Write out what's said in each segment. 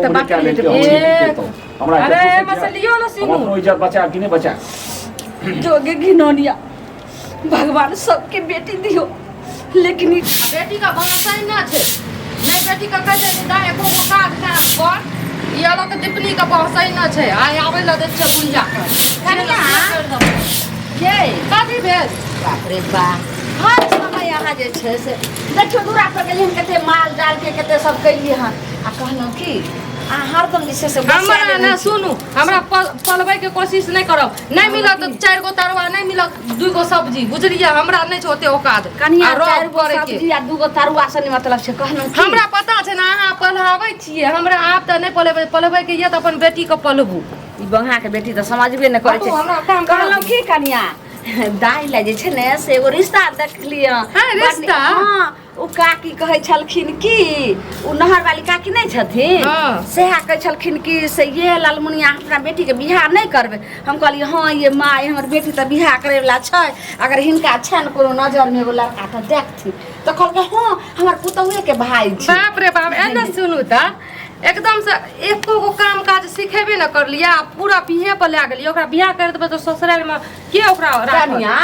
तऽ उम्र बात कए लेलकै, हम ए, की करितहुँ? हमरा अरे एते एहिमे से फुर्सत लियौ ने यऽ? हम सिनूर अपनो इज्जत बचायब कि नहि बचायब जोगे घिनौनिया भगवान सबके बेटी दियो लेकिन ई बेटी का भरोसा ही ना छै नहीं बेटी का कहै छै जे दाय एको गो काज काम कर ई अलग दीपनी का भरोसा ही ना छै आइ आबै लए दै छै बुढ़िया के कनिया। ये कथी भेल बाप रे बा हर समय अहाँ जे छै से देखियौ दूरा पर गेलियै हन कते माल जाल के कते सब कैलियै हन आ कहलहुँ की अहाँ हरदम जे छै से हमरा बसियाले ने रहै छी। सुनू हमरा पलबै के कोशिश नहि करब नहि मिलत तऽ चारि गो तरुआ नहि मिलत दू गो सब्जी बुझलियै हमरा नहि छै ओते औकात कनिया आ रौब चारि गो करैके। सब्जी आ दू गो तरुआ से नहि मतलब छै कहलहुँ की हमरा पता छै ने अहाँ पढ़ाबै छियै हमरा आब तऽ नहि पढ़ेबै पढ़बैके यऽ तऽ अपन बेटीके पढ़बू ई बंगा के बेटी तऽ समझबे नहि करै छै बाबू, हमरा काम करऽ कहलहुँ की कनिया दाइ लए जे छै ने से एगो रिश्ता देखलियै हँ, रिश्ता? हँ ओ काकी कहै छलखिन कि ओ नहर वाली काकी नहि छथिन हँ। सएह कहै छलखिन कि से ये लालमुनिया अपना बेटीके बियाह नहि करबै हम कहलियै हँ ये माँ हमर बेटी तऽ बियाह करैवला छै अगर हिनका छनि कोनो नजरमे एगो लड़का तऽ देखथिन तऽ कहलकै हँ हमर पुतहुएके भाय छै बाप रे बाप एने सुनू तऽ एकदम से एको गो काम काज सिखेबे न करलियै आ पूरा बिहे पर लए गेलियै ओकरा बियाह कर देबै तऽ ससुरारिमे के ओकरा राखत? कनिया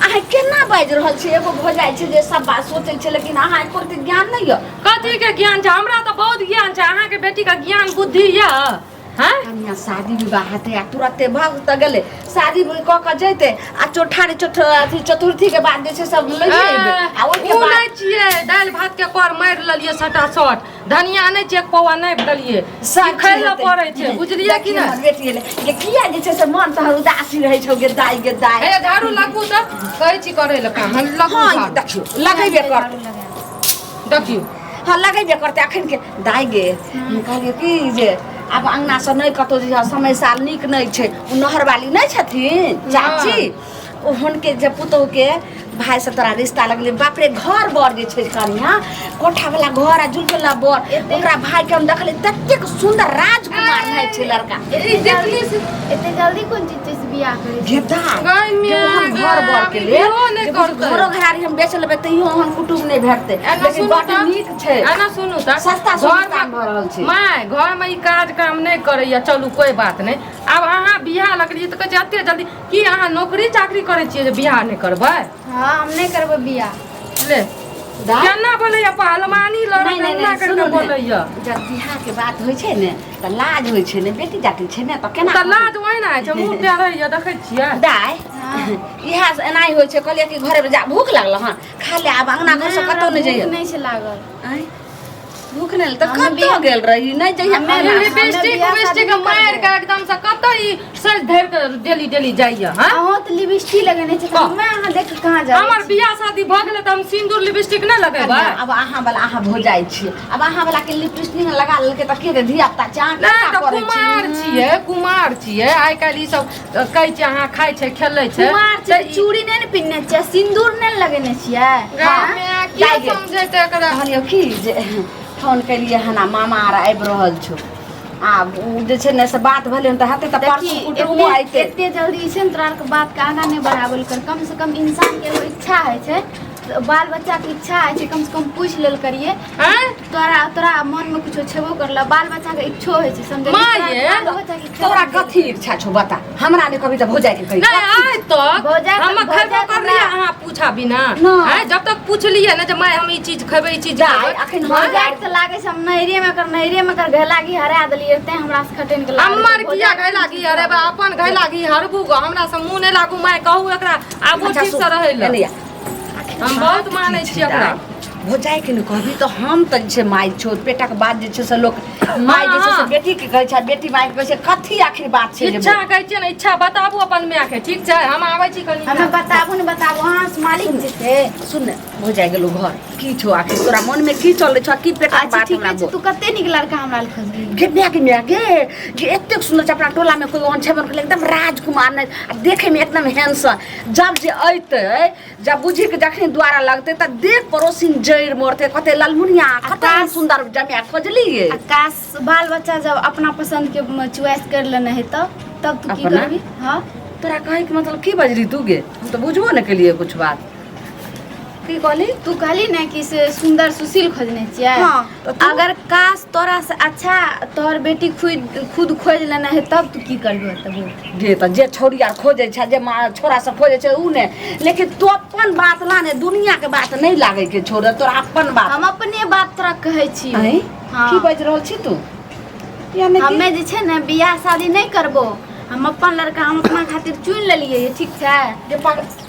अहाँ केना बाजि रहल छी एगो भऽ जाइ छै जे सब बात सोचै छै लेकिन अहाँ एको रत्ती ज्ञान नहि यऽ कथी के ज्ञान छै हमरा तऽ बहुत ज्ञान छै अहाँके बेटी के ज्ञान बुद्धि यऽ हँ कनिया शादी विवाह हेतै आ तुरते भग तऽ गेलै शादी कऽ कऽ जैतै आ चौठारी चौठ अथी चतुर्थी के बाद जे छै सब लइए एबै आ ओहिके उ बाद नहि छियै दालि भात के कर मारि लेलियै सटा सट धनिया नहि छै एक पौआ नहि देलियै सब खाइ लए पड़ै छै बुझलियै कि देखियौ नहि हमर बेटी एलै जे किया जे छै से मन तोहर उदासी रहै छौ गे दाइ गे दाइ हे झाड़ू लगबू तऽ कहै छी करै लए काम हम लगबू हँ झाड़ू। देखियौ लगेबे करतै देखियौ हँ लगेबे करतै अखन के दाइ गे हम कहलियै कि जे आब अङ्गनासँ नहि कतहु जइहऽ समय साल नीक नहि छै ओ नहरवाली नहि छथिन चाची ओ हुनके जे पुतोहके भाय से तोरा रिश्ता लगले बाप रे घर बर जे छै कनिया कोठा वाला घर आ जुलजुला बर ओकरा भाय के हम देखले ततेक सुंदर राजकुमार भाय छै लड़का ई देखली से एते जल्दी कोन चीज से बियाह करै छै गेदा गै जे ओहन मिया घर बर के गै, लेल बियाहो नहि जे बुझू करतै। घरो घरारी हम बेच लेबै तैयो ओहन कुटुम नहि भेटतै एना लेकिन सुनू बड तऽ नीक छै एना सुनू तऽ सस्ता सुविस्ता घरमे भऽ रहल छै माय घरमे ई काज काम नहि करैया चलू कोइ बात नहि आब अहाँ बियाह लगलियै तऽ कहै छै एते जल्दी की अहाँ नौकरी चाकरी करै छियै जे बियाह नहि करबै हँ हम नहि करबै बियाह ले दाइ? केना बोलैया पहलवानी लड़क नहीं, नहीं, केना नहीं, करि सुनू कऽ ने। बोलैया जब बियाह के बात होइ छै ने तऽ लाज होइ छै ने बेटी जाति छै ने तऽ केना तऽ लाज ओहिना होइ छै मुँह टेढ़ैया देखै छियै दाइ इएह से एनाही होइ छै कहलियै कि घरे जा भूख लागल हन खा ले आब अंगना घर से नहि, कतौ हमरा नहि भूख जइयै नहि छै लागल आँय, भूख नहि तऽ हमे कतऽ बियाह- गेल रही नहि जइयै हमे खाना। लिपस्टिक बियाह शादी उपिस्टिक नहि मारि करबै। के एकदम से कतऽ ई सज धरि के डेली डेली जाइया हँ अहाँ तऽ लिपस्टिक लगेने छै तऽ कह। हमे अहाँ देख के कहाँ जाबै हमर बियाह शादी भऽ गेलै तऽ हम सिन्दूर लिपस्टिक नहि लगेबै कनिया, आब अहाँ वाला अहाँ भो जाइ छियै आब अहाँ वाला के लिपस्टिक लगा लेलकै तऽ के रे धिया पुता चाह नहि केना तऽ करै छै कुमार छियै कुमार छियै आइ काल्हि ई सब कहै छै अहाँ खाइ छै खेलै छै कुमार छियै तऽ तऽ चूड़ी नहि ने पिन्हने छियै सिन्दूर नहि ने लगेने छियै गाममे की दाइ गे। समझेतै एकरा कहलियौ की जे फोन केलियै हन आ मामा आर आबि रहल छौ आब ओ जे छै ने से बात भेलै हन तऽ हेतै तऽ परसू देखी कुटुमो एते अयतै एते जल्दी जे छै ने तोरा आरके बातके आगाँ नहि बढ़ाबल कर कम से कम इंसानके एगो इच्छा होइ छै तऽ बाल बच्चाके इच्छा होइ छै कम से कम पूछि लेल करियै आँय तोरा तोरा मनमे कुछो छेबो करला बाल बच्चाके इच्छो होइ छै समझलिही माँ तोरा ये, बालो बच्चाके इच्छा तोरा होइ छै। कथी इच्छा छौ बता हमरा नहि कभी तऽ भौजाइ के कही नहीं आइ तक भौजाइ तऽ- हम भौजाइ खैबो तऽ करलियै हमरा- अहाँ पूछा बिना नहि। आँय जब तक पूछलियै ने जे माय हम ई चीज खेबै ई चीज दाइ खेबै अखन हम भौजाइ के तऽ लागै छै हम नैहरेमे एकर नैहरेमे एकर घैला घी हरा देलियै तें हमरा से खटैन के लागै छै। हमर किया भौजाइ घैला घी हरेबै अपन घैला घी हरबू गो हमरा से मुँह नहि लागू माय कहू एकरा आबू अच्छा, ठीक सुन, से रहै लए एने आ। हम बहुत मानै छी एकरा भौजाइ के ने कहबी तऽ हम तऽ जे छै माय छौ पेटक बात जे छै से लोक माय जे छै से हाँ। बेटी के कहै छै आ बेटी माय के कहै छै कथी आखिर बात छै जे इच्छा कहै छियै ने इच्छा बताबू अपन माय के ठीक छै हम आबै छी कनी हमे बताबू ने बताबू अहाँ से मालिक जेतै सुन ने भौजाइ गेलौ घर की छौ आखिर तोरा मन में की चलै छौ की पेटक अच्छा बात ठीक हमरा छै बोल तू कते नीक लड़का हमरा लए खोजली गे माय गे माय गे जे एतेक सुन्दर छै अपना टोला में कोई ओहन छेबन करले एकदम राजकुमार नहि आ देखे में एकदम हैंडसम जब जे अयतै जब बुझी के जखनी द्वारा लगते त देख पड़ोसिन जड़ि मरते कते ललमुनिया कते सुंदर जमिया खोजलिए आ काश बाल बच्चा जब अपना पसंद के चॉइस कर लेने है तब तब तू की अपना? करबी हाँ तोरा कहे के मतलब की बजली तू गे हम तो बुझबो न केलिए कुछ बात की कहली? तू कहली ने कि से सुंदर सुशील खोजने छियै। हाँ, तऽ तू- अगर काश तोरा से अच्छा तोहर बेटी खुद खुद खोज लेना है तब तू की करबह तब? जे तऽ जे छौड़ी आर खोजै छै, जे माँ छोरा सब खोजै छै उ ने, लेकिन तू अपन बात ला ने, दुनिया के बात नहीं लागै के छोड़, तोरा अपन बात। हम अपने बात तोरा कहै छी। आँय? हाँ। की बाजि रहल छी तू? यानी कि हमे जे छै ने बियाह शादी नहि करबो, हम अपन लड़का हम अपना खातिर चुनि लेलियै, ठीक छै? जे पागल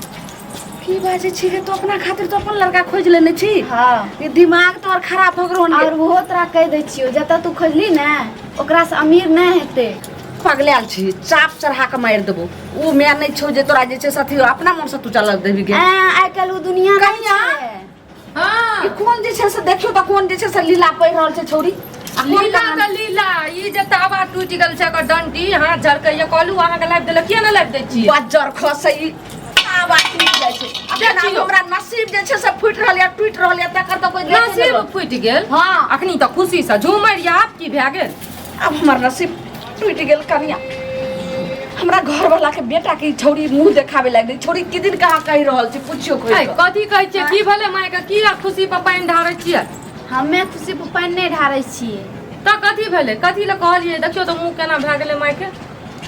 की बाजै छी गे तू? अपना खातिर तो अपन लड़का खोज लेने छी? हाँ। ये दिमाग तोहर खराब हो गेलो हन। और ओहो तोरा कहि दै छियौ, जतऽ तू खोजली ने ओकरा से अमीर नहि हेतै। पगलायल छी, चाप चढ़ा के मारि देबो। उ माय नहि छौ जे तोरा जे छै से अथी अपना मन से तू चल देबी गे। आइ काल्हि ओ दुनिया नहि कनिया? छै। हाँ। ई कोन जे छै से देखियौ तऽ कोन जे छै से लीला पढ़ि रहल छै छौड़ी आ कोन लीला कहानी? तऽ लीला, ई जे तावा टूटि गेल छै एकर डंटी हाथ झरकैया। कहलू अहाँके लाबि देलक, किया नहि लाबि दै छियै? बज्जर खसै ई तावा टूटि जाइ छै। अखन आब देखियौ। हमरा नसीब जे छै से फूटि रहल या टूटि रहल या तकर तऽ कोई देखे नहि नसीब रहल। फूटि गेल? हाँ। अखनी तऽ खुशी से झूमर या, आब की भए गेल? आब हमर नसीब टूटि गेल कनिया। हमरा घरवाला के बेटा के ई छौड़ी मुंह देखाबे लागि गेल। छौड़ी की दिन कहाँ कहि रहल छै, पुछियो खोजि ऐ, कऽ। कथी कहै छियै? की भेलै मायके? की खुशी पर पानि ढारै छियै? हमे खुशी पर पानि नहि ढारै छियै। तऽ कथी भेलै? कथी लए कहलियै? देखियौ तऽ मुँह केना भए गेलै मायके,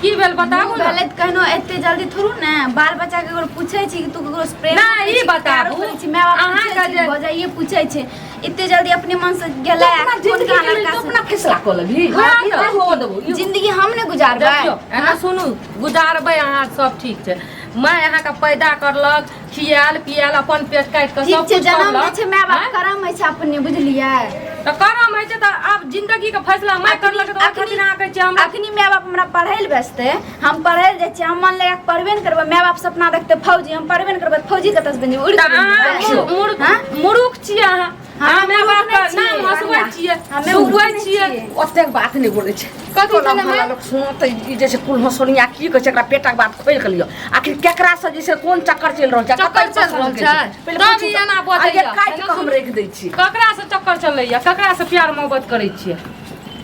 की भेल बताबू ने। भेलै तऽ कहिनो एते जल्दी थोड़ू ने बाल बच्चा के ककरो पूछै छी कि तू ककरो से प्रेम नहि, करै ई छी, प्यारो बताबू, करै छी, माय बाप अहाँके पूछै छै, जे- भौजाइए पूछै छै, एते जल्दी अपने मन से गेलै तू अपना कोन जिंदगी कहाँ के लेल लड़का तू से? अपना फैसला कऽ लेबही। हाँ, ई तऽ। नहि होअ देबौ। ई जिंदगी हम ने गुजारबै। देखियौ, एना सुनू, गुजारबै अहाँ सब ठीक छै, माय अहाँके पैदा करलक, खियाल पियाल, अपन पेट काटि कऽ ठीक सब छै, कुछ जनम दै करलक। छै माय बाप, आँय? करम होइ छै अपने, बुझलियै? तऽ करम होइ छै तऽ आब जिंदगी के फैसला माय करलक तऽ ओहि खातिर अहाँ कहै छियै हमरा? अखनी माय बाप हमरा पढ़ै लए भेजतै, हम पढ़ै लए जाइ छियै, हम मन लगा कऽ पढ़बे ने करबै। माय बाप सपना देखतै फौजी, हम पढ़बे ने करबै तऽ फौजी कतऽ से बनि जेबै? उड़ि तऽ कऽ बनि अहाँ जेबै? मूर्ख मूर्ख छियै अहाँ। अहाँ माय मूर्ख बाप के नहि नाम छियै। हँसबै छियै, हमे मूर्ख डुबबै नहि छियै। छियै। ओतेक बात नहि बोलै छै। कथी टोला छलै मोहल्ला माय? लोक सुनतै ई जे छै कुल हँसोनिया की कहै छै, एकरा पेटक बात खोलि कऽ लिअ। आखिर केकरा से जे छै कोन चक्कर चलि रहल छै, चक्कर कतऽ चलि रहल पसन्द छै? पहिले तब पूछू ई तऽ। एना आ बजैया। ये काटि कऽ हम राखि दै छी। ककरा से चक्कर चलैया? ककरा से प्यार मोहब्बत करै छियै?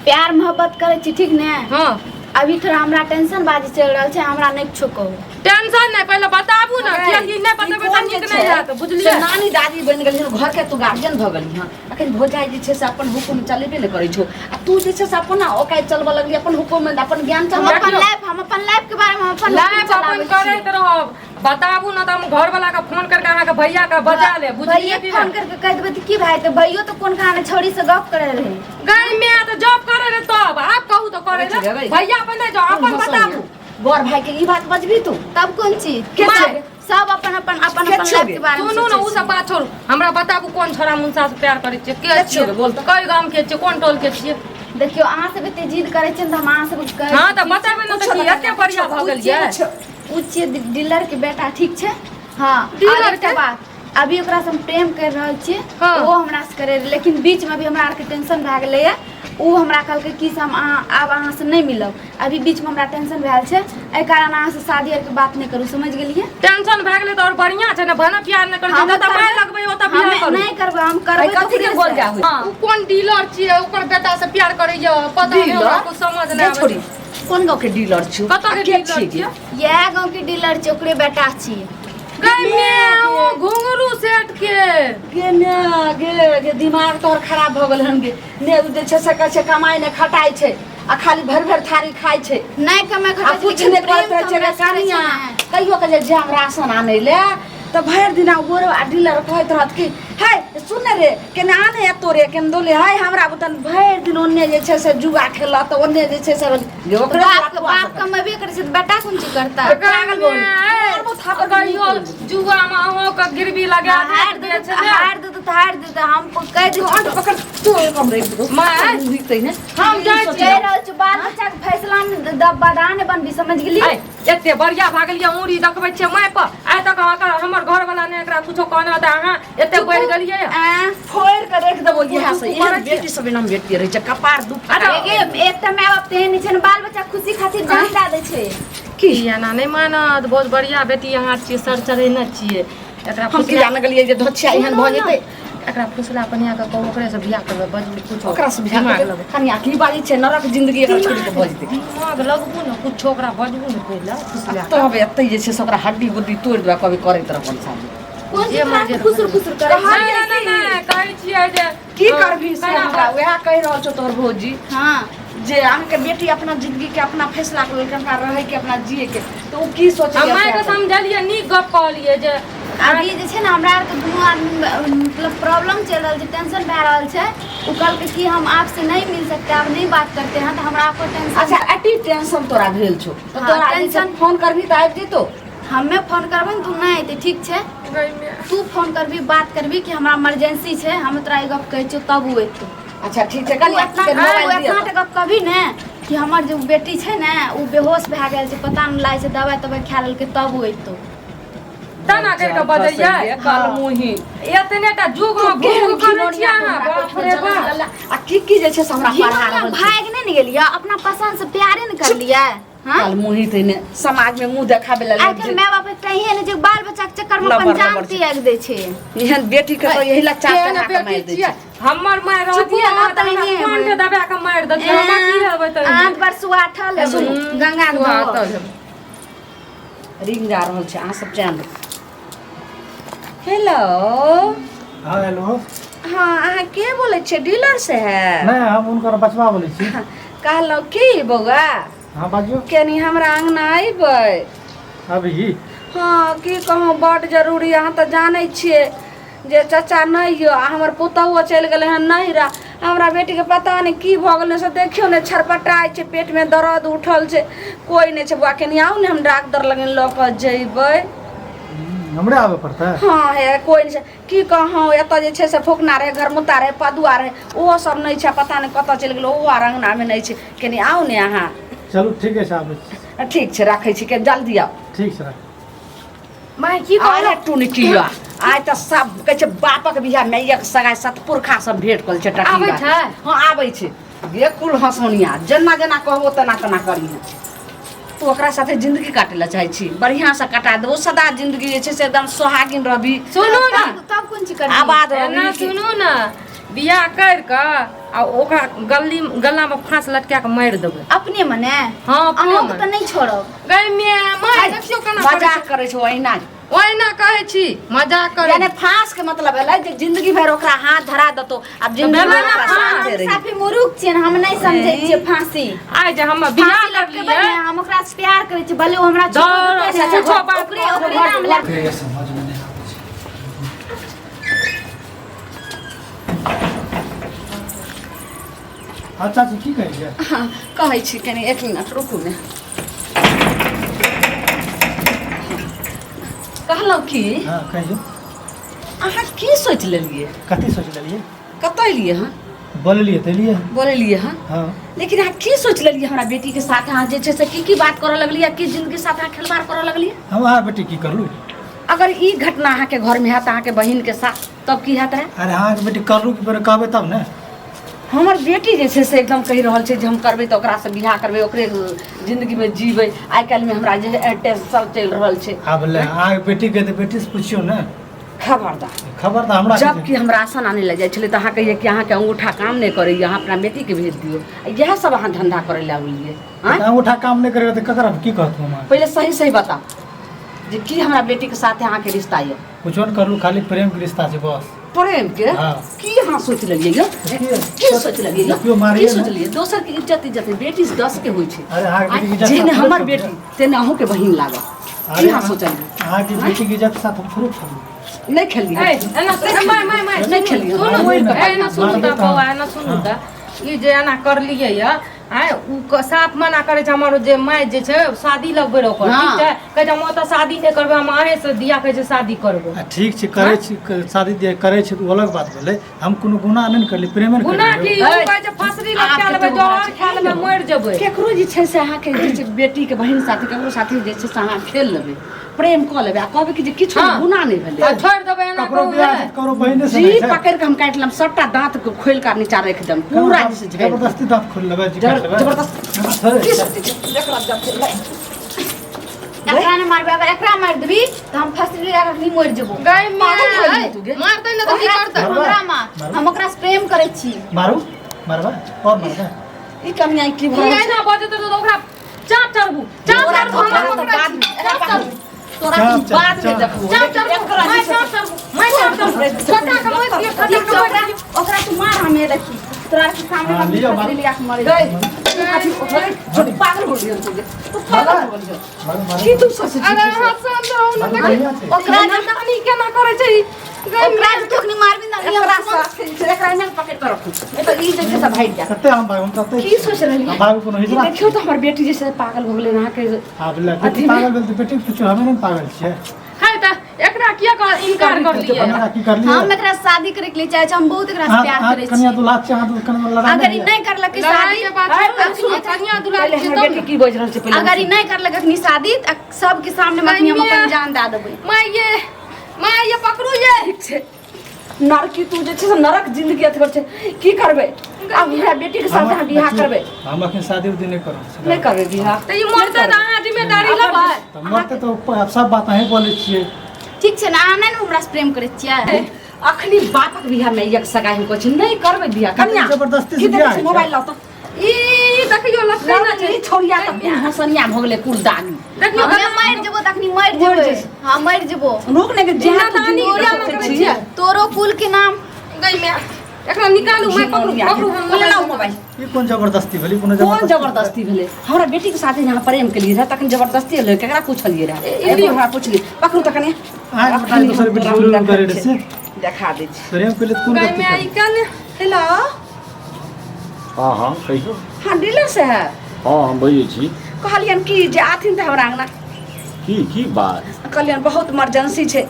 प्यार मोहब्बत करै छी, ठीक ने? हँ। अभी थोड़ा हमरा टेंशन बाजी चलि रहल छै, हमरा नहि किछो कहू। टेंशन नहि, पहिले बताबू ने, कियाकि नहि ई बतेबै तऽ कोन जे नीक नहि छै, हैत, बुझलियै? से नानी दादी बनि गेली हन, घर के तू गार्जियन भऽ गेली हन। अखन भौजाइ जे छै से अपन हुकुम चलेबे नहि करै छौ आ तू जे छै से अपन औकात चलबऽ लगली, अपन हुकुम अपन ज्ञान हम चलबऽ अपन लगली। लाइफ, हम अपन लाइफ के बारे में हम अपन लाइफ हुकुम अपन चलाबै छियै। करैत रहब। बताबू ने तऽ हम घरवला के फोन करके अहाँके भैया के बजा ले, बुझलियै भैया कि फोन नहि? करके कहि देबै तऽ की भए जेतै? भैयो तऽ कोन कहाँ छौड़ी से गप करै रहै। गै माय, तऽ जॉब करे रहे तब आब कहू तऽ करे अच्छा, रहे। गै। भैया अपन नहि जाओ, अपन बताबू। बड़ भाई के ई बात बजबी तू? तब कोन चीज के माय, छै? सब अपन अपन अपन के अपन छै लाइफ गे? के बारे में सुनू ने, सोचै ओ सब छै। बात छोड़ू, हमरा बताबू कोन छोरा मुनसा से प्यार करै छियै, के के छियै छियै? बोल तऽ। कई गाम के छियै, कोन टोल के छियै? देखियौ, अहाँ सब एते जिद करै छियै ने तऽ हम अहाँ सबके कहै हँ तऽ छी, बतेबै ने तऽ पूछो की ने, एते बढ़िया भऽ गेल ये? उ छियै डीलर के बेटा, ठीक छै? हाँ। डीलर और एकटा के? बात, अभी ओकरा से हम प्रेम कर रहल छियै। हाँ। वो हमरा से करे रहै, लेकिन बीच में अभी हमरा आरके टेंशन भए गेलैया। ओ हमरा कहलकै कि से हम अहाँ आब अहाँ से नहि मिलब, अभी बीच में हमरा टेंशन भेल छै, एहि कारण अहाँ से शादी आरके बात नहि करू, समझ गेलियै? टेंशन भए गेलै तऽ और बढ़िया छै ने, भने प्यार नहि करै छै हम तऽ माय करबै- लगबै ओतऽ बियाह हमे करू। नहि करबै, हम करबै अइ कथी के तऽ बोल जा ओकरे से। होइ? हाँ, उ कोन डीलर छियै, ओकर बेटा से प्यार करैया, पता नहि डीलर? हमरा कुछ समझ नहि गे आबै छोरी, छै। कोन गाँव के डीलर छियौ? कतऽ के आ के डीलर छियै गे? छियै? इएह गाँव के डीलर छै, ओकरे बेटा छियै। गै माय, ओ घुंघरू सेठ के। गे ने गे, गे दिमाग तोहर खराब भऽ गेल हन गे। ने उ जे छै से कहै छै कमाइ नहि खटाइ छै आ खाली भरि भरि थारी खाइ छै। नहि कमाइ आ खटाइ छै, कुछ लेकिन नहि प्रेम करैत रहै तऽ छै गे हमरा से करै छै कनिया। ने। कहियो के जे जायब राशन आनै लए तऽ भरि दिना गोरो आ डीलर कहैत रहत कि है सुन रे केना आने एतो रे केना दोले है हमरा बुतन, भरि दिन ओन्ने जे छै से जुआ खेलत, ओन्ने जे छै से जे ओकरे बाप के बाप कमेबे करै छै तऽ बेटा कोन चीज करता? पागल भऽ गेलै। मारबो थापड़ कहियो जुआ में अहों के गिरवी लगा हारि देत, देतै बेच तऽ देत। हारि देतै तऽ हारि देतै, हम कहि दै अंट छियै। पकड़ तू कम रे दो। माय। दिखतै ने। हम जाइ छियै। कहि रहल छी, बाल बच्चा के फैसला मे बाधा नहि बनबी, समझ गेली? आइ एते बढ़िया भए गेलियै, उंगरी देखबै छियै माय पर, आइ तक अहाँके हमर घरवला ने एकरा कुछो कहने तऽ अहाँ एते बढ़ि गेलियै। आँ, फोड़ि कऽ राखि देबो इएह से। चुप करै एहन छियै। बेटी सब एना बेटी रहै छै कपार दू अच्छा, गे, एकटा माय बाप तेहन नहि छै ने, बाल बच्चा खुशी खातिर जान दए दै छै। की एना नहि मानत, बहुत बढ़िया बेटी अहाँ छियै, सर चढ़ेने छियै एकरा। हम की फुसला जान गेलियै जे धोछिया एहन भऽ जेतै। एकरा फुसला कनिया के कहू ओकरे से बियाह करबै, बजबू कुछो। ओकरा से बियाह दिमाग करबै। लगबू। कनिया की बाजै छै, नरक जिंदगी एकरा छोड़ि कऽ भऽ जेतै। दिमाग लगबू ने कुछो, ओकरा बजबू ने पहिले फुसला। तब एतै जे छै से ओकरा हड्डी गुड्डी तोड़ि देबै, कभी करैत रहबन शादी। कोन जे चीज मर्जी खुसुर खुसुर करै कहलियै छै? नहि नहि नहि कहै छियै जे की करबी से केना हमरा वएह कहि रहल छौ तोहर भौजी हाँ जे अहाँके बेटी अपना जिंदगी के अपना फैसला कर लेलकै अपना रहै के अपना जिए के तऽ ओ की सोचै हम मायके समझलियै नीक गप कहलियै जे अभी जे छै ने हमरा आरके दुनू आदमी मतलब प्रॉब्लम चलि रहल छै, टेंशन भए रहल छै। ओ कहलकै कि हम आपसे नहीं मिल सकते, आप नहीं बात करते हैं, तऽ हमरा आपको टेंशन। अच्छा अटी टेंशन तोरा भेल छौ तऽ हाँ, तोरा टेंशन- फोन करबी तऽ आबि जेतौ। हमे फोन करबै ने तू नहि अयतै, ठीक छै? तू फोन करबी, बात करबी कि हमरा इमरजेंसी छै, हम तोरा ई गप कहै छियौ, तब ओ अयतौ। अच्छा ठीक छै, तू कनि एतना के मोबाइल तू दिअ एतना तऽ। टा गप कहबी ने कि हमर जे बेटी छै ने ओ बेहोश भए गेल छै, पता नहि लागै छै, दवाइ तवाइ खा लेलकै, तब ओ अयतौ। तना करि कऽ बजैयै कल मुही एतने टा जुग मे केहन घूम करै छियै घिनौनिया अहाँ, तोरा बाप रे बाप। आ की की जे छै से हमरा पढ़ा घिनौनिया रहल छै। भागि नहि ने गेलियै, अपना पसंद से प्यारे ने करलियै। हाँ कल मुही तैने समाज में मुंह देखाबे ला आइ काल्हि माय बाप एकटा एहन जे बाल बच्चा के चक्कर में अपन लबर जान लबर छै। त्याग दै छै। एहन बेटी के तो यही ला चाप केहन चढ़ा के बेटी मारि दै छियै? छै। हमर माय रहतियै चुप ने तऽ हो, हमरा तहिने कंठ हेबै। दबा कऽ मारि देतियै। हमरा की रहबै तऽ आँत पर सुआठल हेबै, गंगा के धोअल। रिंग जा रहल छै, अहाँ सब चैन। हेलो। हाँ हेलो। हाँ अहाँ के बोलै छियै, डीलर से है? नहीं, हम हुनकर बचवा बोलै छी। कहलहुँ की बौआ। हाँ बाजियौ। कनी हमरा अङ्गना अयबै अभी? हाँ की कहूँ, बड्ड जरूरी। अहाँ तऽ जानै छियै जे चाचा नहि यऽ आ हमर पुतहुओ चलि गेलै हन नैहरा। हमरा बेटीके पता नहि की भऽ गेलै से देखियौ ने, छरपटाइ छै, पेटमे दर्द उठल छै, कोइ नहि छै। बौआ कनी आउ ने, हम डाक्टर लगन लऽ कऽ जयबै। हमरे आबे पड़तै? हाँ हे कोइ नहि छै, की कहूँ। एतऽ जे छै से फूकना रहै, घरमुत्ता रहै, पदुआ रहै, ओहो सब नहि छै, पता नहि कतऽ चलि गेलै, ओहो आर अङ्गनामे नहि छै। कनी आउ ने अहाँ। चलू ठीके छै, आबै छी। ठीक छै, राखै छी, कनी जल्दी आउ। ठीक छै, राख। माय की अरे टुनकिया, आइ तऽ सब कहै छै बापक बियाह मैयक सगाइ सतपुरखा सब भेंट कल छै। टटकी आबै बात। छै? हाँ आबै छै। गे कुल हँसौनिया, जेना जेना कहबो तेना तेना करिहे। तू ओकरा साथे जिंदगी काटै लए चाहै छी, बढ़िआँ से कटा देबो, सदा जिंदगी जे छै से एकदम सोहागिन रहबी। सुनू ने, तब कोन चीज करबी? आबाद एना रहबी। सुनू ने, बियाह करि कऽ आ ओकरा गली गलामे फाँस लटका कऽ मारि देबै। अपने मने? हाँ अपने अहूँके मने। तऽ नहि छोड़ब। गै माय, माय देखियौ केना करै मजाक छै। करै छौ अहिना। ओहिना कहै छी, मजाक करै। यानी फांस के मतलब भेलै जे जिंदगी भरि ओकरा हाथ धरा देतो, आब जिंदगी भेलै भरि ने ओकरा फाँस। साथे रही। साफे मूर्ख छियै, हम नहि समझै छियै फांसी। आइ जे हम बियाह फांसी लटकेबै करलियै ने, हम ओकरा से प्यार करै छियै, भले ओ हमरा छोड़ दौड़, देतै ने, किछो बात ओकरे ओकरे नाम लए के समझमे नहि आबै छै। हाँ चाची, की कहै छियै? हाँ, कहै छी, कनि एक मिनट रुकू ने। कहलहुँ की, हाँ कहियौ। अहाँ की सोचि लेलियै? कथी सोचि लेलियै? कतऽ एलियै हँ? बोललियै तऽ एलियै। बोललियै हँ? हाँ। लेकिन अहाँ की सोचि लेलियै? हमरा बेटीके साथ अहाँ जे छै से की की बात करऽ लगलियै, की जिंदगी साथ अहाँ खेलबाड़ करऽ लगलियै? हम अहाँ बेटी की करलू? अगर ई घटना अहाँके घरमे हैत अहाँके बहिनके साथ, तब की हैत रहै? अरे अहाँके बेटी करलू की पहिले कहबै तब ने। हमर बेटी जे छै से एकदम कहि रहल छै जे हम करबै तऽ ओकरासँ बियाह करबै, ओकरे जिंदगीमे जीबै। आइ काल्हिमे हमरा जे टेंशन चलि रहल छै। आब ले, अहाँके बेटीके तऽ बेटीसँ पुछियौ ने। खबरदार। खबर तऽ हमरा जबकि हम राशन आनै लए जाइ छलै तऽ अहाँ कहियै कि अहाँके अंगूठा काम नहि करैए, अहाँ अपना बेटीके भेज दियौ। आ इएह सब अहाँ धंधा करै लए आबलियै आँय? अंगूठा काम नहि करैए तऽ ककरा की कहतू हम? पहिले सही सही बताउ जे की हमरा बेटीके साथे अहाँके रिश्ता यऽ? कुछो नहि करलू, खाली प्रेम के रिश्ता छै बस। प्रेम के? हाँ। की अहाँ सोचि लेलियै यौ? की सोचि लेलियै यौ? देखियौ, मारियै की ने। सोचलियै? दोसर के इज्जत इज्जत नहि, बेटी से 10 के होइ छै। अरे अहाँके बेटीके इज्जत जेहने साथ हमर थोड़े बेटी तेने अहूँके बहिन लागत। की अरे अहाँ सोचलियै? अहाँके बेटीके इज्जत साथ हम थोड़े खेलू। नहि खेलियै? ए, एना माय माय माय नहि खेलियै। सुनू, मारबै ने। एना सुनू तऽ मारबै तऽ बौआ, एना सुनू तऽ ई जे एना करलियै यऽ आँय, उ साफ मना करै छै हमर जे माय जे छै शादी लगबै रहै ओकर। हाँ। ठीक छै, कहै छै हम ओतऽ शादी नहि करबै, हम अहें से दिया कहै छै शादी करबै। आ ठीक छै, करै छी, शादी दिया करै छी तऽ ओ अलग बात भेलै। हम कोनो गुनाह नहि ने करली, प्रेमे ने गुनाह की? करलियै। उ कहै छै फसरी लटका आब लेबै, कते जहर खा लेबै, मरि जेबै। केकरो जे छै से अहाँके जे छै बेटीके बहिन साथे केकरो साथे जे छै से अहाँ खेल लेबै, प्रेम कऽ लेबै आ कहबै कि जे किछु हाँ। गुनाह नहि भेलै। आ छोड़ि देबै एना ककरो कहू बियाह ने। छै तऽ ककरो बहिने से जी नहि छै। पकड़ि कऽ हम काटि लेब, सबटा दाँत के खोलि कऽ नीचा राखि देब पूरा जे छै झाड़ि देब। जबरदस्ती दाँत खोलि लेबै जी, काटि लेबै। जबरदस्ती थोड़े की सोचै छै? देखला जब छै, ले। एकरा नहि मारबै, अगर एकरा मारि देबी तऽ हम फसरी लगा कऽ मरि जेबो। गै माय, पागल भऽ गेली तू गे। मारतै ने तऽ की करतै? हमरा मार, हम ओकरा से प्रेम करै छी। मारू, मारबै और मारबै। ई कमिया की ई भऽ रहल छै? एना बजैत रहतौ तऽ ओकरा चाप चढ़बू, चाप तोरा चढ़बू, हमरा धोखा पकड़ै तऽ छी। बाद में- चाप चढ़बू। तोरा चल, हम चल, बाद में चल। देखबो। चाप लेकिन चढ़बू एकरा माय जे छै चाप चढ़बू माय चाप चढ़बू छोटा के मोहि दियौ छोटा ठीक के छै मोहि ओकरा दियौ ओकरा तू मार हमे देखी तोरा के सामने हाँ, हम लिअ, फसरी मार। लिया के मरे गई तू अथी होय, छोटी पागल हो गेल तू तू पागल हो गेल मारू, मारू। की तू सोचै छी अरे अहाँ शांत रहू ने मारू, देखियौ बढ़िआँ छै। ओकरा ओकरा नानी केना करै छै ई? गई ओकरा जे तू अखनी मारबी ना एकरा साथ छै एकरा एना पकड़ के रखू नहीं तऽ ई जे छै से भागि जायत कते हम भाग हम तते की सोच रहलियै हम भाग कोनो हिजड़ा देखियौ तऽ हमर बेटी जे छै से पागल भऽ गेलै अहाँके आब ले बेटी पागल भेल तऽ बेटी पूछो हमे नहि पागल छियै है तऽ एकरा किया कह इनकार करलियै हमरा की करलियै हम एकरा शादी करे के लिए चाहे छी हम बहुत एकरा से अहाँ प्यार अहाँ करे कनिया छी दुल्हा छियै अहाँ तऽ कनिया लड़ाइ अगर ई नहि नहीं करलकै लड़ाई शादी के बात छोड़ू कनिया दुलार पहिले छै हमर तब बेटी ने की बाजि रहल छै पहिले अगर ई नहीं करलक अखनी शादी तऽ सबके सामने हम अखनी हम अपन जान दए देबै माय ये माय ये पकड़ू ये ठीक छै नरकी तू जे छै से नरक जिंदगी अथी कर छै की करबै आब हमरा बेटी के साथ अहाँ बियाह करबै हम अखन शादी उदी नहि करब नहि करबै बियाह तऽ ई मरतै तऽ अहाँ जिम्मेदारी लेबै तऽ मरतै तऽ सब बात अहीं बोलै छियै ठीक छै ने अहाँ नहि ने हमरा से प्रेम करै छियै अखनी बापक बियाह में एक सगाई हम कहै छी नहि करबै बियाह कन्या जबरदस्ती से की देखै बियाह छी होइ छै। मोबाइल लाउ तऽ ई देखियौ लटकै ना छै ई छौड़िया तऽ कुल हँसनिया भऽ गेलै कुल दानी देखियौ हमे मरि जेबो तखनी मरि जेबै हाँ मरि जेबो रुक ने के जहाँ तू नानी जिंदगी किया सोचै करै छी छियै? तोरो कुल के नाम गई मैं एकरा निकालू मैं पकड़ू पकड़ू हम पहिले लाउ मोबाइल ई कोन जबरदस्ती भेलै कोनो कोन जबरदस्ती भेलै हमरा बेटी के साथे यहाँ प्रेम केलियै रहए तखन जबरदस्ती भेलै केकरा पूछलियै रहए एगो हमरा पूछलियै पकड़ू तऽ कनि अहाँके बेटा दोसर बेटी प्रेम करै रहै से देखा दै छी प्रेम केलियै तऽ कोन गई गलती मैं ई करबै? केने हेलो हँ हँ कहियौ हँ डीलर साहब हँ हम बजै छी कहलियनि कि जे आथिन तऽ हमरा अङ्गना की की बात कहलियनि बहुत इमरजेंसी छै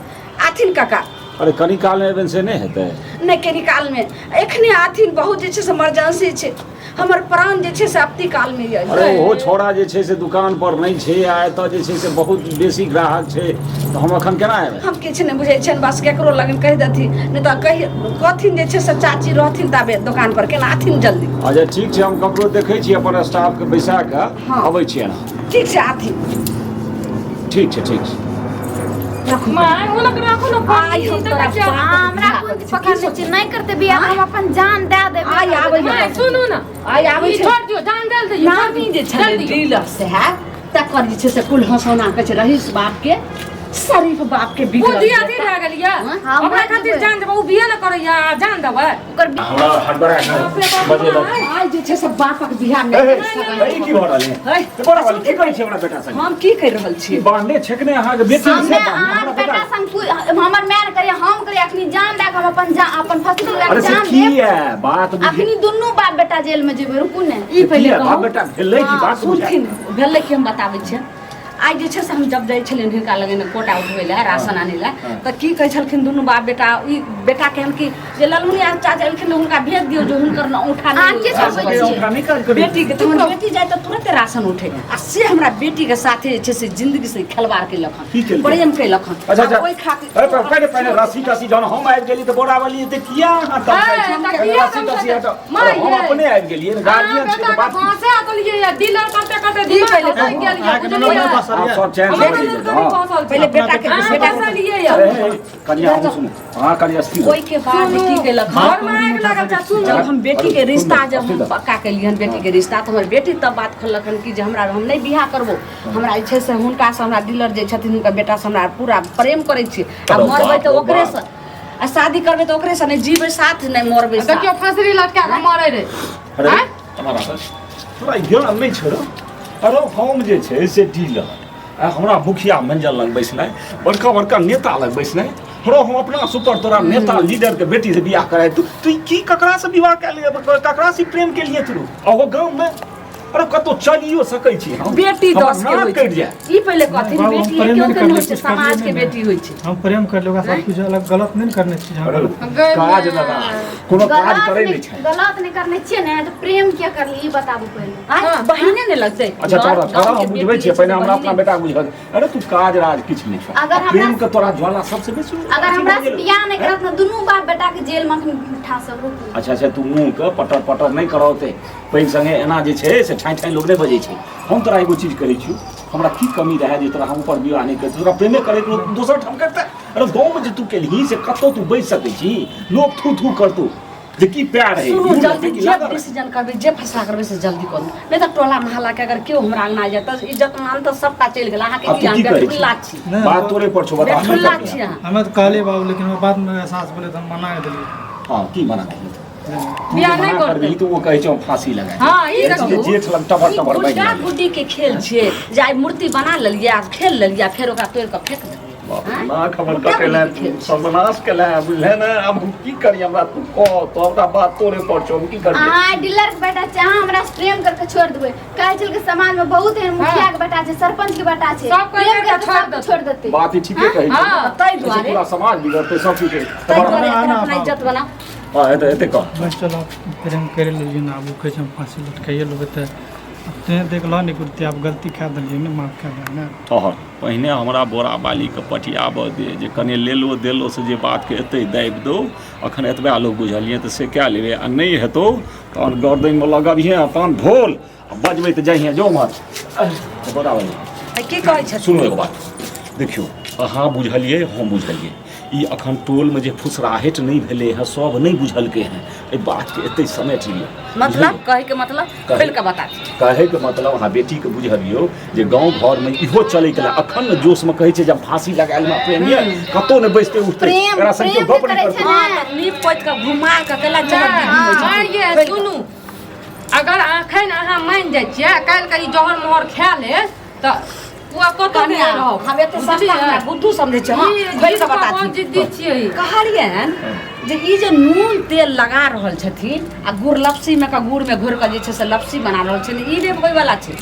आथिन काका अरे कनी कालमे एबनि से नहि हेतै नहि कनी कालमे एखने आथिन बहुत जे छै से इमरजेंसी छै हमर प्राण जे छै से अपती कालमे यऽ अरे ओहो छौड़ा जे छै से दुकान पर नहि छै आ एतऽ जे छै से बहुत बेसी ग्राहक छै तऽ हम एखन केना एबै हम किछु नहि बुझै छियनि बस केकरो लगन कहि देथिन नहि तऽ कहि कहथिन जे छै से चाची रहथिन ताबे दोकान पर केना आथिन जल्दी अच्छा ठीक छै हम ककरो देखै छी अपन स्टाफके बैसा कऽ हँ। अबै छी एना ठीक छै आथिन ठीक छै ठीक छै राखू माय हुनक राखू ने आइ हम तोरा देखै छियै। बाप हमरा कोन चीज पकड़ने छै नहि करते बियाह हम अपन जान दए देबै आइ आबै माय सुनू ने आइ आबै ई छै छोड़ दियौ जान डाल दियौ नानी जे छलै डीलर साहब तकर जे छै से कुल हँसौना कहै छै रहीस बापके शरीफ बापके बिगड़ल बुद्धि छै। अथी भए गेल यऽ हाँ, ओकरा मरि खातिर जेबै। जान देबै ओ बियाह ने करैया आ जान देबै ओकर हमरा हड़बड़ा के बजेलक आइ जे छै से बापक बियाह मे हे, हे, ई की भऽ रहल है है, बड़ा वाली की करै छी हमरा बेटा संगे हम की करि रहल ई छियै बान्हने छेकने अहाँके बेटी से हमे बान्हने अहाँके हमरा बेटा बेटा संग हमर माय करे हम करे अखनी जान दए के हम अपन जान अपन फसल अरे लए से जान की देब है बात बुझि अखनी दुनू बाप बेटा जेल में जेबै रुकू ने ई पहिले की है, बाप कहू बेटा भेलै की बात बुझा सुनथिन भेलै कि हम बताबै छियै आइ जे छै से हम जब जाइ छलियनि हिनका लग कोटा उठबै लए राशन आनै लए तऽ की कहै छलखिन दुनू बाप बेटा ई बेटा केहन कि जे ललमुनिया चाचा एलखिन तऽ हुनका भेज दियौ जे हुनकर ने औंठा अहाँ के नहि छोड़बै छियै? औंठा नहि काज करै बेटीके तऽ हमर बेटी जाइ तऽ तुरते राशन उठे आ से हमरा बेटीके साथे जे छै से जिंदगी से खेलवाड़ केलक की हन केलकै? प्रेम केलक हन अच्छा अच्छा आ ओहि खातिर अरे पर पहिले पहिले रस्सी तस्सी जहन हम आबि गेली तऽ बोरा वाली एते किया अहाँ तमसाइ छी? ए, तऽ पहिले किया रस्सी तस्सी तमसाइ? हटाउ। माय अरे हम यै। अपने आबि गेलियै ने गार्जियन छै तऽ बात की? फंसे देलियै या डीलर करते करते दिमाग पहिले फंसि गेल या अहाँके बुझलियै ननद बसल आप यऽ। सब चैन से हमर रहियै। ननद कनी हँ। फंसल छै पहिले बेटाके अहाँ बेटा फंसलियै या अरे, हे, कनिया अहूँ सुनू अहाँ कनि स्थिर होउ। ओहिके बाद की केलक हन घर में आगि लागल छै सुनू जब हम बेटी के रिश्ता जब हम सुनू। पक्का केलियन बेटी के रिश्ता तऽ हमर बेटी तब बात खोललक हन कि जे हमरा हम नहि बियाह करबो हमरा जे छै से हुनकासँ हमरा डीलर जे छथिन हुनकर बेटासँ हमरा पूरा प्रेम करै छी आ अरे मरबै बाप तऽ रे ओकरेसँ आ शादी करबै तऽ ओकरेसँ नहि जीबै साथ नहि मरबै साथ देखियौ फंसरी लटका के मरै रे अरे आँय? हमारा तोरा ज्ञान नहि छौ रौ। अरे हम जे छै से डीलर आ हमरा मुखिया मंजल लग बैसनाइ बड़का बड़का नेता लग बैसनाइ रौ हम अपना सुपर तोरा नेता लीडर के बेटी से बियाह कराय तू तू की ककरा से विवाह कए लिए ककरा से प्रेम के लिए तू अहो गाँव में अरे कतौ चलियो सकै छी हम बेटी हमर दस के नाक होइ कटि छै जाय ई पहिले कहथिन बाबू, हम बेटी प्रेम केओ नहि के करले, नहि होइ छै कुछ करलियै समाज के नहि। बेटी होइ छै हम प्रेम कर लेगा सब कुछ अलग गलत नहीं करने छी हम अरे गलत काज लगा कोनो काज गलत करै नहि नहि छै गलत नहि करने छियै ने तऽ प्रेम किया करली ई बताबू पहिले आँय, बहिने नहि लगतै अच्छा गाँव- छोड़ा छोड़ा गाँवके हम बुझबै बेटी छियै जे छै पहिने से हमरा अपना बहिने बेटा बुझल अरे तू काज राज किछु नहि छौ अगर हमरा- प्रेम के तोरा ज्वाला सबसे बेसी अगर हमरा से बियाह नहि करत ने दुनू बाप बेटा के जेल में अखन ठा सब रुकू अच्छा अच्छा तू मुँह के पटर पटर नहि करौते पैघ संगे एना जे छै से ठाँइ ठाँइ लोक नहि बजै छै हम तोरा एगो चीज कहै छियौ हमरा की कमी रहै जे तोरा हम ऊपर विवाह नहि करतै तोरा प्रेमे करैके रहौ, दोसर ठाम करतै अरे गाँवमे जे तू केलही से कतहु तू बचि सकै छी लोक थू थू करतौ जे की प्यार है सुनू जल्दी जे डिसीजन करबै जे फैसला करबै से जल्दी करू नहि तऽ टोला मोहल्ला के अगर केओ हमरा अंगना जाय तऽ इज्जत मान तऽ सबटा चलि गेल अहाँके आब की तू की अहाँ करै बेठुल्ला छी छी नहि, बात तोरे पर छौ बता बेठुल्ला छी अहाँ हमे तऽ कहलियै बाबू लेकिन हमरा बादमे एहसास भेलै तऽ हम मना कऽ देलियै हँ की मना केलही तू बियाह जे नहि मना करतै। करबिही तऽ ओ कहै छै हम फांसी लगाय हँ, ई देब। देखू। जेठ लग टबर ई टबर बनि गुड्डा गेलै। गुड्डी के खेल छियै जे आइ मूर्ति बना लेलियै आ खेल लेलियै आ फेर ओकरा तोड़ि कऽ फेंक देलियै बाप रे, आँय? नाक हमर गुड्डा कटेला गुड्डी के खेल छै। सर्वनाश केला बुझले ने आब हम की करी हमरा तू कह तो हमरा बात तोरे पर छौ हम की करियै अहाँ डीलर के बेटा छै अहाँ हमरा से प्रेम करके छोड़ देबै काल्हि चल के समाज में बहुत एहन मुखिया के बेटा छै सरपंच के बेटा छै सब कोइ प्रेम करके करके छोड़ सबके देतै। छोड़ देतै बात ई ठीके कहै छै हँ। ताहि एहिसँ दुआरे पूरा समाज बिगड़तै सब किछु ताहि दुआरे ना, एकर ना, अपना बाबू। इज्जत बनाउ हँ एते एते कह बस चल आब प्रेम करि लेलियै ने आब ओ कहै छै हम फाँसी लटकाइए लेबै तऽ तेँ देखलऽ ने कुर्ती आब गलती कए देलियै ने माफ कए दे ने ठहर पहिने हमरा बोरा बालीके पटियाबऽ दे जे कने लेलो देलो से जे बातके एतै दाबि दौ अखन एतबा लोक बुझलियै तऽ से कए लेबै आ नहि हेतौ तहन गर्दनिमे लगबिहें आ तहन ढोल आ बजबै तऽ जइहें जो उम्हर बोरा बाली की कहै छथिन सुनू एगो बात देखियौ अहाँ बुझलियै हम बुझलियै ई अखन टोलमे जे फुसराहटि नहि भेलै हँ सब नहि बुझलकै हँ एहि बातके एतै समेट लिअ मतलब कहैके मतलब कहै- खोलि कऽ बता दियौ। कहैके मतलब अहाँ बेटीके बुझबियौ जे गाँव घरमे इहो चलैके लए अखन ने जोशमे कहै छै जे हम फाँसी लगा लेबै प्रेम यऽ कतहु नहि बैसतै उठतै प्रेम- एकरा संग केओ प्रेम गप नहि करै करतै छै हँ तऽ नीप पोति कऽ घुमा कऽ कैला चलत दीदी होइ छथिन। हाँ ये सुनू अगर अखन अहाँ मानि जाइ छियै काल्हि कनि जहर मोहर खा ले तऽ ओ कतऽ कनिया, नहि रहब हम एते सस्ता हमरा बुद्धू समझै छै हँ ई खोलि कऽ बता बहुत दियौ। जिद्दी छियै ई। कहलियनि जे ई जे नून तेल लगा रहल छथिन आ गुड़ लपसीमे कऽ गुड़मे घोरि कऽ जे छै से लपसी बना रहल छथिन ई नहि होइवला छै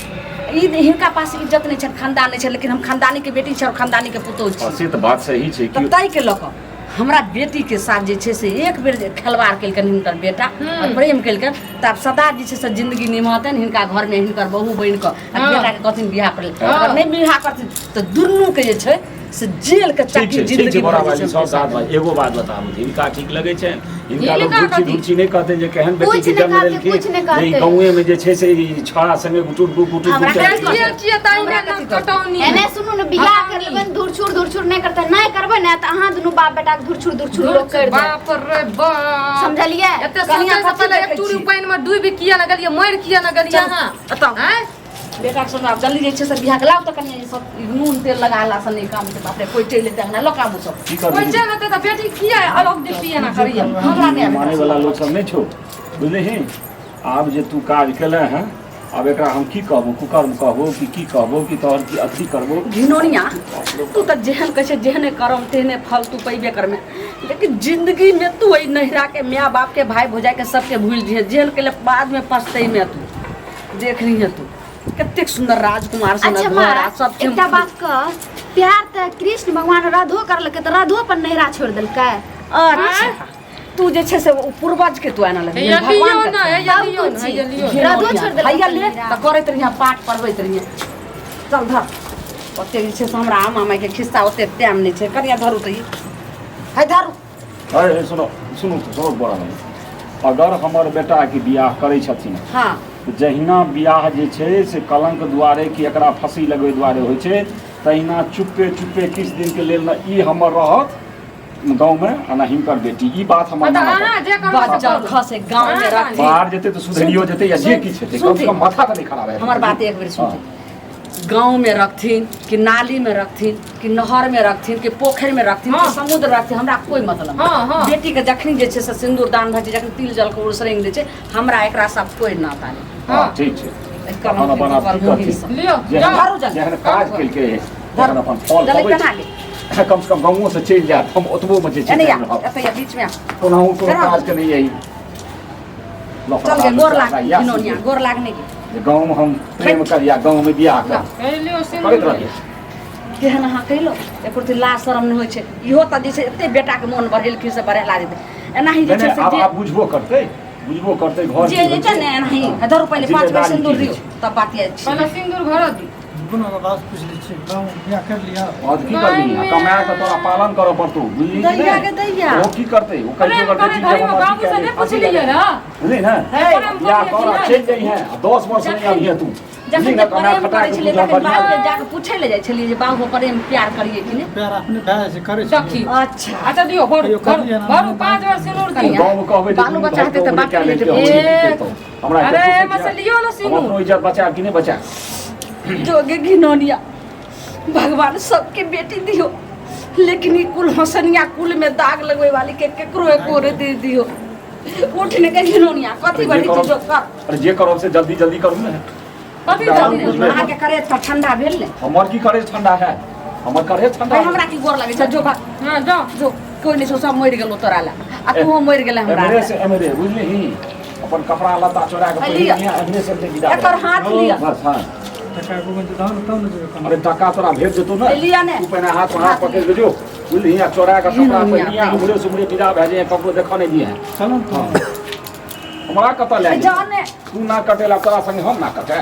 ई हिनका पास इज्जत नहि छनि खानदान नहि छै लेकिन हम खानदानीके बेटी छी आओर खानदानीके पुतोहु हँ, छी से तऽ बात सही छै तऽ कि ताहिके लऽ कऽ हमरा बेटीके साथ जे छै से एक बेर जे खेलवाड़ केलकनि हिनकर बेटा आओर प्रेम केलकनि तऽ आब सदा जे छै से जिन्दगी निमहतनि हिनका घरमे हिनकर बहु बनि कऽ आ बेटाके कहथिन बियाह करै लए। अगर नहि बियाह करथिन तऽ दुनूके जे छै से जेल के ठीक चक्की छै ठीक छै जिंदगी बड़ा भर जे भाई छै सब साथ भाई एगो बात बताबू हिनका ठीक लगै छनि हिनका लोग हिनका धुरछी कथी? धुरछी नहि कहतनि जे केहन बेटी कुछ के नहि जन्म कहतै, देलखिन कुछ नहि जे ई कहतै। गाँवे में जे छै से ई छौड़ा संगे गुटुर गु गुटुर हमरा गुटुर कथी देखिए छियै ताहि हमरा ने कथी कहतै? कटौनी एने सुनू ने बियाह कर लेबै ने धुरछुर धुरछुर नहि करतै नहि करबै ने तऽ अहाँ दुनू बाप बेटा के धुरछुर धुरछुर लोक करि देत बाप रे बाप समझलियै एते कनिया सोचै से कथी पहिले देखै एक चूड़ी छी? पानि में डूबि किया न गेलियै मरि किया न गेलियै चलू, अहाँ एतऽ। आँय? बेटा के सुनब जल्दी जे छै से बियाह के लाउ तऽ कनिया ई सब ई नून तेल लगाला से नहि काम छै बाप रे कोइ चलि एतै अंगना लऽ के आबू सब की कोइ करबै चलि एतै तऽ बेटी किया अलग देखती एना करैया हमरा नहि आबै माने वाला लोक सब नहि छौ बुझलिही आब जे तू काज केले हैं आब एकरा हम की कहबो कुकर्म कहबो कि की कहबो कि तोहर की अथी करबो घिनौनिया तू तऽ जेहन कहै छै जेहने करम तेहने फल तू पैबे करमे लेकिन जिंदगी में तू एहि नहिरा के माय बाप के भाई भौजाई के सबके भूलि जइहे जेहन के बाद में पछतैमे तू देख ली है तू कतेक सुंदर राजकुमार सन अच्छा घर माँ आ सब एकटा बात कह प्यार तऽ कृष्ण भगवान राधो करलकै तऽ राधो अपन नैहरा छोड़ि देलकै अच्छा तू जे छै से ओ पूर्वज के तू आनल हैया लियौ ने हैया लियौ ने हैया लियौ ने। राधो छोड़ि देलकै हैया ले नैहरा। तऽ करैत रहिहे पाठ पढ़बैत रहिहे चल धर ओते जे छै से हमरा आमा मायके खिस्सा ओते टाइम नहि छै कनिया धरू तऽ ई है धरू अरे सुनो सुनू तऽ सुनो बड़ा अगर हमर बेटाके बियाह करै छथिन हँ जहिना बियाह जे छै से कलंक दुआरे कि एकरा फँसी लगबै दुआरे होइ छै तहिना चुप्पे चुप्पे किछु दिनके लेल ने ई हमर रहत गाँवमे आ ने हिनकर बेटी ई बात हमर तऽ मानऽ अहाँ जे करबै से बच्चा करू। खसे गाँव में रखी बाहर जेतै तऽ सुधरियो जेतै या जे किछु हेतै कम से कम माथा तऽ नहि खराब हेतै हमर बात एक बेर सुनथिन गाँव में रखथिन कि नाली में रखथिन कि नहर में रखथिन कि पोखरि में रखथिन कि हाँ। समुद्र रखथिन हमरा कोई मतलब हाँ, नहीं हाँ। बेटी के जखनी जे छै से सिन्दूर दान भऽ छै जखन तिल जल के उसरंग दै छै हमरा एकरा सब कोई नाता नहीं हँ ठीक छै एकर अपन अपन आब की करथिन लियौ जेहन जाउ। धरू जल्दी। जेहन काज केलकै तेहन अपन फल जल्दी पबै केना छै ले कम से कम गाँवो से चलि जायत हम ओतबो मे जे छै एने से आ रहब एतऽ आ बीच में आ। कोनाहु कोनो केना? काज के नहि यही चल गे गोर लाग घिनौनिया गोर लागने के जे गाँवमे हम प्रेम करिया गाँवमे बियाह कर हे लियौ करैत सिन्दूर रहियै केहन अहाँ कहिलो एको रत्ती लाज शरम नहि होइ छै इहो तऽ जे छै एते बेटाके मोन बढ़ेलखिन से बढ़ेला जेतै एनाही जे नहि छै नहि से आब जे आब बुझबो करतै बुझबो करतै घर जे जे छै ने एनाही धरू पहिले 5 बेर जिम्मेदारी सिन्दूर की दियौ होइ छै। तब बात ये छै पहिले सिन्दूर भरऽ दी रुकू ने ओकर बाद पूछि लै छियै गाँव बियाह कर लिअ। और की करबी? आ कमाए के तोरा पालन करऽ पड़तौ, बुझली कि दैया नहि? के दैया। ओ की करतै? ओ कहियो प्रेम करतै करे कि घड़ी जब में हम अथी बाबू से कए नहि लेब, फाँसी पुछलियै लगा ना। बुझली ने? हे, प्रेम बियाह करियै कर कि आ नहि? चलि जइहें आ 10 वर्ष नहि अबिहें तू, बुझली जखन ने? जे कमाए प्रेम खटा करै के छलियै तू तखन बढ़िआँ बाबूके जाके पूछै लए जाइ छलियै जे बाबू प्रेम प्यार करियै कि नहि? प्यार अपने भए जाइ छै, करै छै। देखी। अच्छा। अच्छा दियौ, भरू कहियो भरू करलियै ना? भरू, 5 बेर सिनूर दियौ। गाँव में कहबै जे बालो दुनू बच्चा भाई हेतै तऽ के बाप कए के लेलकै, हम एक। नहि करितहुँ। हमरा अरे एते एहिमे से फुर्सत लियौ ने हम सिनूर। अपनो इज्जत बचायब कि नहि बचायब? जोगे घिनौनिया, भगवान सबके बेटी दियो, लेकिन ई कुल हसनिया कुल में दाग लगवे वाली के केकरो एको रे दे दियो। उठ ने के घिनौनिया, कथी अरे बड़ी जे करब चीज कर। अरे जे करब से जल्दी जल्दी करू ने। कथी दाम जल्दी? बुझबै। अहाँके करेज पर ठंडा भेल ने? हमर की करेज ठंडा है? हमर करेज ठंडा भाई, हमरा की गोर लगै छै? जो भाग। हाँ जाओ। जो, कोई नहीं छौ, सब मरि गेलो तोरा ला आ तूहो मरि गेलै हमरा एमरे ला। से एमरे, बुझली? अपन कपड़ा लत्ता चोरा के लिअ। पहिर लिअ, एमरे से एमरे विदा एकर भऽ। हाथ लिअ। बस, हाँ। टका एगो गंज दहो ने तब ने जेबै कमाइ। अरे टका तोरा भेट जेतौ ने। लिअ ने। तू पहिने हाथ हाथ पकड़ के जो, बुझली? आ चोरा के कपड़ा पहिनिया, उमरे से उमरे विदा भए जाइए, ककरो देखऽ नहि दिहे। चलो ने तऽ। हमरा कतऽ लए जाओ जेबही? ने। तू ना कटेला, तोरा संगे हम ना कटे?